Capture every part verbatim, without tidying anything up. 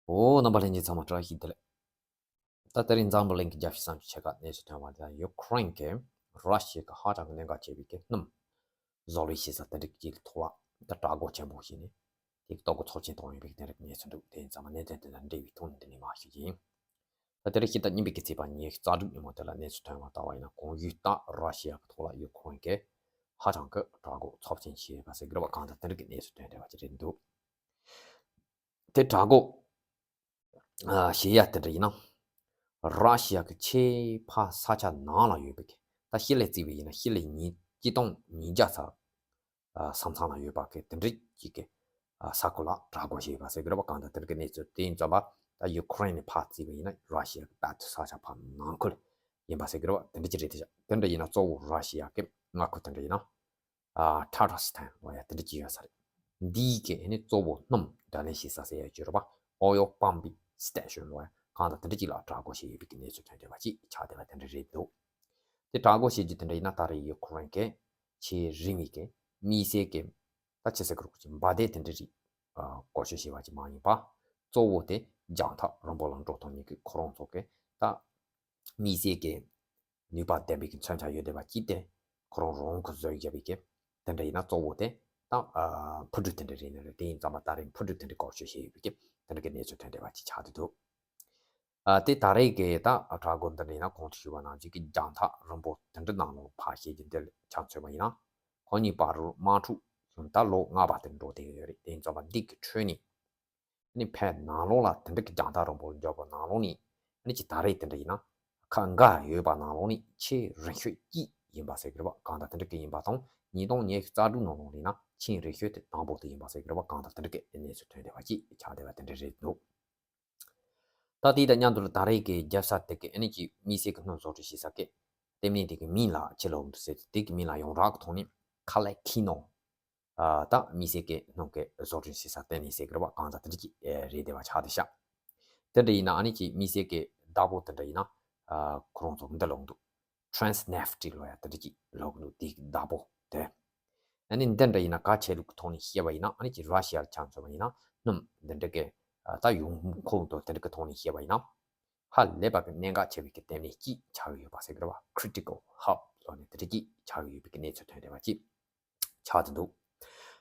འོ། རྣམ་པ་ལྷན་རྒྱས་ཚང་མ་བཀྲ་ཤིས་བདེ་ལེགས། ད་དེ་རིང་འཛམ་བུ་གླིང་གི་རྒྱལ་སྤྱི་བསམ་ཤེས་ཆེ་ཁག་གནས་ཚུལ་ཐོན་པ་དེ་ཡང་ཡུ་ཁུ་རེན་གྱིས་ར་ཤི་ཡ་གི་ཧ་ཅང་གི་གནད་འགག་ཆེ་བའི་གི་སྣུམ་བཟོ་ལས་བྱེད་ས་དེ་འདྲ་གི་ཐོག་ལ་ད་དྲག་རྒོལ་ཆེན་པོ་བྱས་ནས་དེ་གི་ལྟོ་གོས་ཚབས་ཆེན་བཏང་ཡོད་པའི་གི་དེ་འདྲ་གི་གནས་ཚུལ་འདུག་དེ་ཡིན་ཙང་མ་གནད་དོན་དེ་དང་འབྲེལ་བའི་ཐོག་ནས་འདི་ནས་མར་ཞུ་རྒྱུ་ཡིན། ད་དེ་རིང་ཕྱི་ཟླ་གཉིས་པའི་གི་ཚེས་པ་ཉི་ཤུ་རྩ་དྲུག་ཉིན་མོ་དེ་ལ་གནས་ཚུལ་ཐོན་པ་ལྟ་བ་ཡིན་ན། གོང་ཞུས་ལྟར་ར་ཤི་ཡ་གི་ཐོག་ལ་ཡུ་ཁུ་རེན་གྱིས་ཧ་ཅང་གི་དྲག་རྒོལ་ཚབས་ཆེན་བྱས་ཡོད་པ་ཟེར་གི་རེད་པ། གང་ལྟར་དེ་འདྲ་གི་གནས་ཚུལ་ཐོན་བསྡད་པ་ཅིག་རེད་འདུག་དེ་དྲག་རྒོལ་ཨ་བྱེད་ཡ་དེ་འདྲ་ཡིན་ན། ར་ཤི་ཡ་གི་ཆེས་ཕར་ས་ཆ་ནང་ལ་ཡོད་པའི་གི། ད་ཤི་ལེ་བརྩིས་པ་ཡིན་ན་ཤི་ལེ་ཉིས་ཆིག་སྟོང་ཉིས་བརྒྱ་ཚ་ཨ་ས་མཚམས་ལ་ཡོད་པ་གི་དེ་འདྲ་ཅིག་གི་ཨ་ས་ཁུལ་ལ་དྲག་རྒོལ་བྱས་ཡོད་པ་ཟེར་གི་རེད་པ། གང་ལྟར་དེ་འདྲ་གི་གནས་ཚུལ། དེ་ཡིན་ཙང་མ་ད་ཡུ་ཁུ་རེན་ནས་ཕར་བརྩིས་པ་ཡིན་ན་ར་ཤི་ཡ་གི་དཔལ་དུ་ས་ཆ་ཕར་ནང་ཁུལ་ཡིན་པ་ཟེར་གི་རེད་པ། དེ་འདྲ་ཅིག་རེད་དེ། དེ་འདྲ་ཡིན་ན་གཙོ་བོ་ར་ཤི་ཡ་གི་མངའ་ཁུལ་དེ་འདྲ་ཡིན་ན། ཨ་ཐ་ཊར་སི་ཐན་ལབ་ཡ་དེ་འདྲ་ཅིག་ཡོད་ས་རེད། འདིའི་གི་ཨ་ནི་གཙོ་བོ་སྣུམ་བསྡུ་ལེན་བྱེད་ས་ཟེར་ཡ་ཅིག་ཡོད་རེད་པ། ཨོ་ཡལ་པམ་པིང་སི་ཊེ་ཤན་ལབ་ཡ་གང་ལྟར་དེ་འདྲ་ཅིག་ལ་དྲག་རྒོལ་བྱས་ཡོད་པའི་གི་གནས་ཚུལ་ཐོན་བསྡད་པ་ཅིག་ཆགས་བསྡད་པ་དེ་འདྲ་རེད་འདུག་དེ་དྲག་རྒོལ་བྱེད་རྒྱུ་དེ་འདྲ་ཡིན་ན་ད་རེས་ཡུ་ཁུ་རེན་གྱིས་ཆེས་རིང་བའི་གི་དམིགས་བསལ་གྱི་ད་ཆི་ཟེར་གི་རེད། འབར་མདེལ་དེ་འདྲ་རིགས་ཨ་བཀོལ་སྤྱོད་བྱས་པ་ཅིག་མ་ཡིན་པ། གཙོ་བོ་དེ་རྒྱང་ཐག་རིང་པོ་ལ་འགྲོ་ཐུབ་མཁན་གྱི་ཁོ་རང་ཚོ་གི་ད་དམིགས་བསལ་གྱི་ནུས་པ་ལྡན་པའི་གི་མཚོན་ཆ་ཡོད་བསྡད་པ་ཅིག་དེ་ཁོ་རང་རང་གིས་བཟོས་བཞག་པའི་གི་དེ་འདྲ་ཡིན་ན་གཙོ་བོ་དེ་ད་ཨ་འཕུར་གྲུ་དེ་འདྲ་རེད་ནི་རེད། དེ་ཡིན་ཙང་མ་ད་རེས་འཕུར་གྲུ་དེ་འདྲ་བཀོལ་སྤྱོད་བྱས་ཡོད་པའི་གི་དེ་འདྲ་གི་གནས་ཚུལ་ཐོན་བསྡད་པ་ཅིག་ཆགས་བསྡད་འདུག་ཨ་དེ་ད་རེས་ཀྱི་ད་དྲག་རྒོལ་འདི་འདྲ་ཡིན་ན་གོང་དུ་ཞུས་པ་ནང་བཞིན་གྱི་རྒྱང་ཐག་རིང་པོ་དེ་འདྲ་ནང་ལོགས་ཕར་བྱེད་རྒྱུ་འདི་ཆ་མཚོན་པ་ཡིན་ན། ཁོ་གཉིས་བར་དུ་དམག་འཁྲུག་ད་ལོ་ལྔ་པ་དེ་འགྲོ་བསྡད་ཡོད་རེད། དེ་ཡིན་ཙང་མ་འདི་གི་ཁྲོད་ནས་ཨ་ནི་ཕར་ནང་ལོགས་ལ་དེ་འདྲ་གི་རྒྱང་ཐག་རིང་པོ་འཇོག་པ་ནང་ལོགས་ནས་ཨ་ནི་ཅིག་ད་རེས་དེ་འདྲ་ཡིན་ན་ཁ་འགའ་ཡོད་པ་ནང་ལོགས་ནས་ཆེས་རིང་ཤོས་གཅིག་ཡིན་པ་ཟེར་གི་རེད་པ། གང་ལྟར་དེ་འདྲ་གི་ཡིན་པ་དང་། ཉིས་སྟོང་ཉི་ཤུ་རྩ་དྲུག་ནང་ལོགས་ནས་ན་ཆེས་རིང་ཤོས་དེ་དང་པོ་དེ་ཡིན་པ་ཟེར་གི་རེད་པ། གང་ལྟར་དེ་འདྲ་གི་གནས་ཚུལ་ཐོན་བསྡད་པ་ཅིག་ཆགས་བསྡད་པ་དེ་འདྲ་རེད་འདུག་ད་དེ་དང་མཉམ་དུ་ད་རེས་ཀྱི་རྒྱལ་ས་དེ་གི་ཨ་ནི་ཅིག་དམིགས་བསལ་གྱི་སྣུམ་བཟོ་སྐྲུན་བྱེད་ས་གི་ལྟེ་གནས་དེ་གི་མིང་ལ་ཅི་ལབ་འདུག་ཟེར་དུས། དེ་གི་མིང་ལ་ཡོངས་གྲགས་ཀྱི་ཐོག་ནས་ཁ་ལེ་ཁི་ནོ། ཨ་ད་དམིགས་བསལ་གྱི་སྣུམ་གྱི་བཟོ་སྐྲུན་བྱེད་ས་ལྟེ་གནས་ཟེར་གི་རེད་པ། གང་ལྟར་དེ་འདྲ་ཅིག་ཨེ་རེད་བསྡད་པ་ཆགས་བསྡད་ཤག་དེ་འདྲ་ཡིན་ན་ཨ་ནི་ཅིག་དམིགས་བསལ་གྱི་བདག་པོ་དེ་འདྲ་ཡིན་ན་ཨ་ཁོ་རང་ཚོ་འདི་ལབ་འདུག Transneft ལབ་ཡ་དེ་འདྲ་ཅིག་ལབ་གི་འདུག་དེ་གི་བདག་པོ་དེ། ཨ་ནི་འདི་འདྲ་ཡིན་ན་ག་ཆེ་ལུགས་ཀྱི་ཐོག་ནས་བཤད་པ་ཡིན་ན། ཨ་ནི་ཅིག་ར་ཤི་ཡ་ལ་ཆ་མཚོན་པ་ཡིན་ན་སྣུམ་འདི་འདྲ་གི་ཨ་ད་ཡོང་ཁུངས་དང་དེ་འདྲ་གི་ཐོག་ནས་བཤད་པ་ཡིན་ན་ཧ་ལས་པ་གི་གནད་འགག་ཆེ་བའི་གི་ལྟེ་གནས་གཅིག་ཆགས་ཀྱི་ཡོད་པ་ཟེར་གི་རེད་པ། Critical Hub ལབ་ནས་དེ་འདྲ་གཅིག་ཆགས་ཀྱི་ཡོད་པའི་གི་གནས་ཚུལ་ཐོན་བསྡད་པ་ཅིག་ཆགས་བསྡད་འདུག་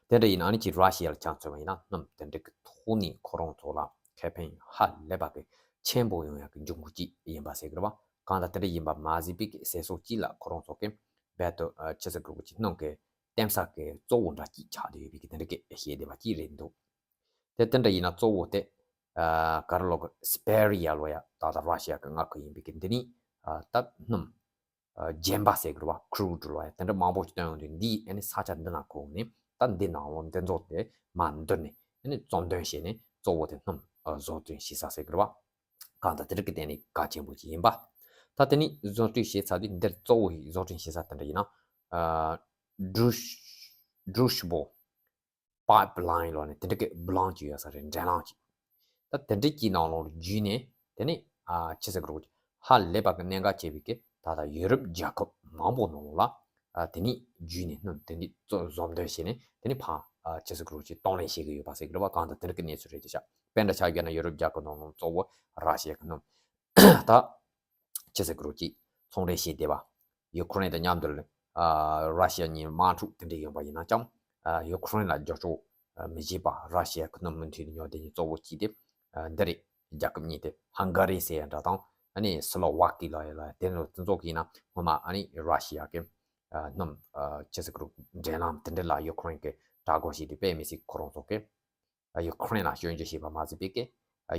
དེ་འདྲ་ཡིན་ན་ཨ་ནི་ཅིག་ར་ཤི་ཡ་ལ་ཆ་མཚོན་པ་ཡིན་ན་སྣུམ་དེ་འདྲ་གི་ཐོག་ནས་ཁོ་རང་ཚོ་ལ་ཁེ་ཕན་ཧ་ལས་པ་གི་ཆེན་པོ་ཡོང་ཡ་གི་འབྱུང་ཁུངས་གཅིག་ཡིན་པ་ཟེར་གི་རེད་པ། གང་ལྟར་དེ་འདྲ་ཡིན་པ་མ་ཟད་པའི་གི་ཟེར་སྲོལ་གཅིག་ལ་ཁོ་རང་ཚོ་གི་རྦད་དེ་ཨ་ཆི་ཟེར་གི་རེད། ཅིག་སྣུམ་གི་གཏན་ས་གི་གཙོ་བོ་འདྲ་གཅིག་ཆགས་བསྡད་ཡོད་པའི་གི་དེ་འདྲ་གི་བཤད་བསྡད་པ་གཅིག་རེད་འདུག་དེ་དེ་འདྲ་ཡིན་ན་གཙོ་བོ་དེ་ཨ་ག་རེ་ལབ་དགོས། སི་པེ་རི་ཡ་ལབ་ཡ་ད་ལྟ་ར་ཤི་ཡ་གི་མངའ་ཁུལ་ཡིན་པའི་གི་འདི་ནས་ཨ་ད་སྣུམ་ཨ་རྒྱན་པ་ཟེར་གི་རེད་པ། Crude ལབ་ཡ་དེ་འདྲ་མང་པོ་ཞིག་བཏོན་ཡོང་དུས་འདི་ཨ་ནི་ས་ཆ་འདི་ན་ཁོ་ནས་ད་འདི་ནང་ལོགས་འདི་ཚོ་དེ་མར་བསྡུས་ནས་ཨ་ནི་བཙོང་འདོན་བྱས་ནས་གཙོ་བོ་དེ་སྣུམ་ཨ་བཟོ་སྐྲུན་བྱེད་ས་ཟེར་གི་རེད་པ། གང་ལྟར་དེ་འདྲ་གི་སྟེང་ནས་གལ་ཆེན་པོ་ཞིག་ཡིན་པ། ད་དེ་ནས་བཟོ་སྐྲུན་བྱེད་ཚར་དུས་འདིར་གཙོ་བོ་ཞིག་བཟོ་སྐྲུན་བྱེད་ས་དེ་འདྲ་ཡིན་ན་ཨ་Drush- Drushbo pipeline ལབ་ནས་དེ་འདྲ་གི་བླངས་ཀྱི་ཡོད་ས་རེད། འདྲེན་ལམ་ཅིག་ད་དེ་འདྲ་གི་ནང་ལོགས་བརྒྱུད་ནས་དེ་ནས་ཨ་ཆི་ཟེར་གི་རེད། ཧ་ལས་པ་གི་གནད་འགག་ཆེ་བའི་གི་ད་ལྟ་ཡུ་རོབ་རྒྱལ་ཁབ་མང་པོ་ནང་ལོགས་ལ་ཨ་དེ་ནས་བརྒྱུད་ནས་སྣུམ་དེ་འདྲ་བཙོ- བཟོ་འདོན་བྱས་ནས་དེ་ནས་ཕར་ཨ་ཆི་ཟེར་གི་རེད། ཅིག་གཏོང་ལེན་བྱེད་ཀྱི་ཡོད་པ་ཟེར་གི་རེད་པ། གང་ལྟར་དེ་འདྲ་གི་གནས་ཚུལ་རེད་དེ་ཤག་དཔེར་ན་ཆ་བཞག་ན་ཡུ་རོབ་རྒྱལ་ཁབ་ནང་ལོགས་གཙོ་བོ་ར་ཤི་ཡ་གི་སྣུམ་ད་ཆི་ཟེར་གི་རེད། ཅིག་ཚོང་འབྲེལ་བྱས་བསྡད་པ། ཡུ་ཁུ་རེན་དང་མཉམ་དུ་ཨ་ར་ཤི་ཡ་གཉིས་དམག་འཁྲུག་དེ་འདྲ་ཡོང་པ་ཡིན་ན་ཀྱང་ཨ་ཡུ་ཁུ་རེན་ལ་རྒྱབ་སྐྱོར་ཨ་མི་བྱེད་པ། ར་ཤི་ཡ་གི་སྣུམ་མུ་མཐུད་ཉོ་བསྡད་མཁན་གཙོ་བོ་གཅིག་དེ་ཨ་འདི་རེད། རྒྱལ་ཁབ་གཉིས་དེ་ཧང་ག་རི་ཟེར་ཡ་འདྲ་དང་ཨ་ནི་སི་ལོ་ཝ་ཀི་ལབ་ཡ་ལ་དེ་ཚོ་དེ་ཚོ་གི་ཡིན་ན་སྔོན་མ་ཨ་ནི་ར་ཤི་ཡ་གི་ཨ་སྣུམ་ཨ་ཆི་ཟེར་གི་རེད། འདྲེན་ལམ་དེ་འདྲ་ལ་ཡུ་ཁུ་རེན་གི་དྲག་རྒོལ་བྱས་དུས་དཔེ་མི་སྲིད་ཁོ་རང་ཚོ་གི་ཡུ་ཁུ་རེན་ལ་སྐྱོན་བརྗོད་བྱས་པ་མ་ཟད་པའི་གི་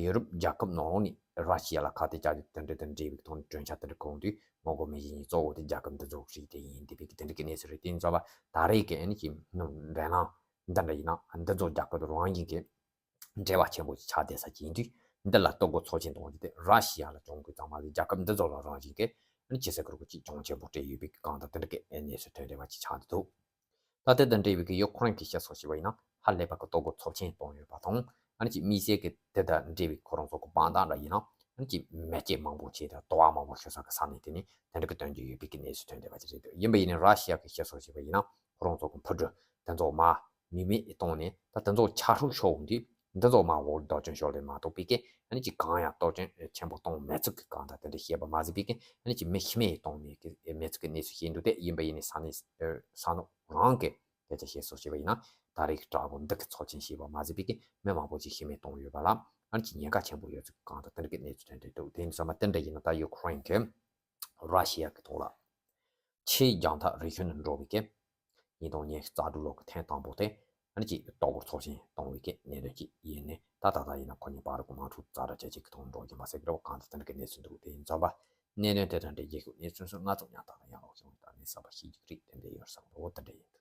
ཡུ་རོབ་རྒྱལ་ཁབ་ནང་ལོགས་ནས་ར་ཤི་ཡ་ལ་ཁ་གཏད་བཅག་རྒྱུ་དེ་འདྲ་དང་འབྲེལ་བའི་ཐོག་ནས་གྲོས་འཆར་དེ་འདྲ་གོང་དུ་ངོ་རྒོལ་མི་བྱེད་མཁན་གཙོ་བོ་དེ་རྒྱལ་ཁབ་འདི་ཚོ་རིགས་དེ་ཡིན་བསྡད་པའི་གི་དེ་འདྲ་གི་གནས་ཚུལ་རེད། དེ་ཡིན་ཙང་ད་རེས་ཀྱི་ཨ་ནི་ཅིག་འདྲེན་ལམ་འདི་འདྲ་ཡིན་ན་འདི་ཚོ་རྒྱལ་ཁབ་རང་བཞིན་གྱི་འབྲེལ་བ་ཆེན་པོ་ཆགས་བསྡད་ས་ཅིག་ཡིན་དུས་འདི་ལ་ལྟོ་གོས་ཚབས་ཆེན་གཏོང་རྒྱུ་དེ་ར་ཤི་ཡ་ལ་གྱོང་གུན་ཙམ་མ་ཟད་རྒྱལ་ཁབ་འདི་ཚོ་ལ་རང་བཞིན་གྱི་ཨ་ནི་ཅི་ཟེར་གི་རེད། ཅིག་གྱོང་ཆེན་པོ་སྤྲད་ཡོད་པའི་གི་གང་ལྟར་དེ་འདྲ་གི་གནས་ཚུལ་ཐོན་བསྡད་པ་ཅིག་ཆགས་བསྡད་འདུག་ད་དེ་དང་འབྲེལ་བའི་གི་ཡུ་ཁུ་རེན་གྱི་སྤྱི་ཚོགས་ཞེས་པ་ཡིན་ན་ཧ་ལས་པ་གི་ལྟོ་གོས་ཚབས་ཆེན་གཏོང་ཡོད་པ་དང་། ཨ་ནི་ཅིག་དམིགས་བསལ་གྱི་དེ་དང་འབྲེལ་བའི་ཁོ་རང་ཚོ་གི་དཔང་རྟགས་འདྲ་ཡིན་ན་ཨ་ནི་ཅིག་མེ་ལྕེ་མང་པོ་བྱས་དང་དུ་བ་མང་པོ་ཤོར་ས་གི་ས་གནས་དེ་ནས་དེ་འདྲ་གི་སྟོན་གྱི་ཡོད་པའི་གི་གནས་ཚུལ་ཐོན་བསྡད་པ་ཅིག་རེད་འདུག་ཡིན་པ་ཡིན་ནའི་ར་ཤི་ཡ་གི་སྤྱི་ཚོགས་ཞེས་པ་ཡིན་ན་ཁོ་རང་ཚོ་གི་འཕུར་གྲུ་དེ་ཚོ་མར་མི་མེད་བཏང་ནས་ད་དེ་ཚོ་ཆ་ཤས་ཤོར་འོང་དུས་ འདི་ཚོ་མ་འོ་དོ་ཅན་ཤོར་ལས་མ་གཏོགས་པའི་གི་ཨ་ནི་ཅིག་གང་ཡང་དོ་ཅན་ཆེན་པོ་གཏོང་མེད་ཚུལ་གི་གང་དང་དེ་འདྲ་བཤད་པ་མ་ཟད་པའི་གི་ཨ་ནི་ཅིག་མི་ཤི་མེད་གཏོང་མེད་གི་མེད་ཚུལ་གི་གནས་ཚུལ་བཤད་འདུག་དེ་ཡིན་པ་ཡིན་ནི་ས་གནས་ས་ནོ་རང་གི་སྐད་ཆ་བཤད་སོགས་བྱས་པ་ཡིན་ན་ད་རེས་ཀྱི་དྲག་པོ་འདི་གི་ཚོགས་ཆེན་བྱས་པ་མ་ཟད་པའི་གི་མི་མང་པོ་ཅིག་ཤི་མེད་གཏོང་ཡོད་པ་ལ་ཨ་ནི་ཅིག་ཉེན་ཁ་ཆེན་པོ་ཡོད་ཚུལ་གི་གང་དང་དེ་འདྲ་གི་གནས་ཚུལ་དེ་འདྲ་འདུག་དེ་ཡིན་ཙང་མ་དེ་འདྲ་ཡིན་ན་ད་ཡུ་ཁུ་རེན་གི་ར་ཤི་ཡ་གི་ཐོག་ལ་ཆེས་རྒྱང་ཐག་རི་ཁྱོན་དུ་འགྲོ་བའི་གི་ཉིས་སྟོང་ཉི་ཤུ་རྩ་དྲུག་ལོ་གི་ཐེངས་དང་པོ་དེ་ཨ་ནི་ཅིག་ལྟོ་གོས་ཚོགས་ཆེན་གཏོང་བའི་གི་གནད་དོན་ཅིག་ཡིན་ནས་ད་ད་ལྟ་ཡིན་ན་ཁོ་གཉིས་བར་གི་དམག་འཁྲུག་ཛ་དྲག་ཅན་ཅིག་གི་ཐོག་འགྲོ་གི་མ་ཟད་རེད་བ། གང་ལྟར་དེ་འདྲ་གི་གནས་ཚུལ་འདུག་དེ་ཡིན་ཙང་བ་གནད་དོན་དེ་དང་འབྲེལ་རྒྱལ་ཁབ་གནས་ཚུལ་སོགས་སྣ་ཚོགས་ཡང་དག་ཡང་ལོག་བྱུང་བ་དང་གནས་ས་བ་ཤེས་རྒྱུ་རིགས་དེ་འདྲ་ཡོད་བསམ་འོ་དེ་འདྲ་ཡིན།